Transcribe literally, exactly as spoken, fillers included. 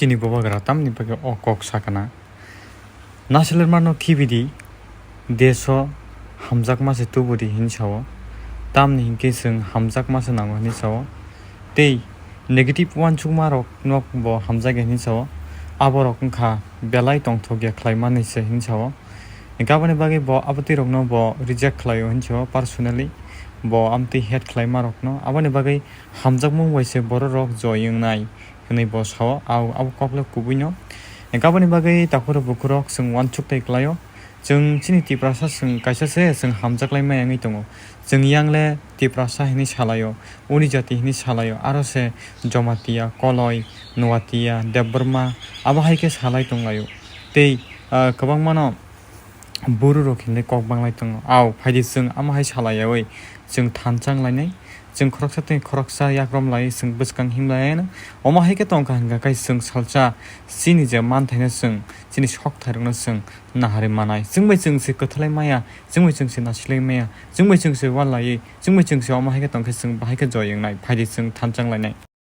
Chini bubagra tamni bagwi o kok sakana. Nasalermano khibidi, deso hamjakma se tubudi hinwi sao. Tamni hinkhe chwng hamjakma se nango hinwi sao. Tei negative uansukmarokno bo hamjakya hinwi sao. Aborok wngkha belai tongthokya khlaimani se hinwi sao. Hinkhe aboni bagwi bo abotwirokno bo reject khlaio hinwi sao personally. Bo amtwi hate khlaimarokno. Aboni bagwi hamjakmung bai se bororok joy wngnai hinwi bo sao. Abo, abo kokle kubuino. Hinkhe aboni bagwi takhurok bukhurok chwng uansuk tei klaio. Chwng chini Tiprasa chwng kaisa se chwng hamjaklai maya wngwi tongo. Chwng yangle Tiprasa hinwi salaio, uni jati hinwi salaio, aro se Jomatia, Koloi, Nuatia, Debbarma, abo hai khe salai tonglaio. Tei, ah, kwbangmano buru rok hinwi kok banglai tongo. Ao, phaidi chwng amo hai salaiyaui chwng thanchang lainai. Chwng khoroksa tei khoroksa yakrom lai chwng bwskang himlaiano. Omo hai khe tongkha hinkha khe chwng salsa chini je manthaino chwng chini sok thairokno chwng naharwi manai. Chwng bai chwng se kwthalai maya, chwng bai chwng se nasilai maya, chwng bai chwng se ualai, chwng bai chwng se omo hai khe tongkhe chwng bahai khe joy wngnai, phaidi chwng thanchang lainai.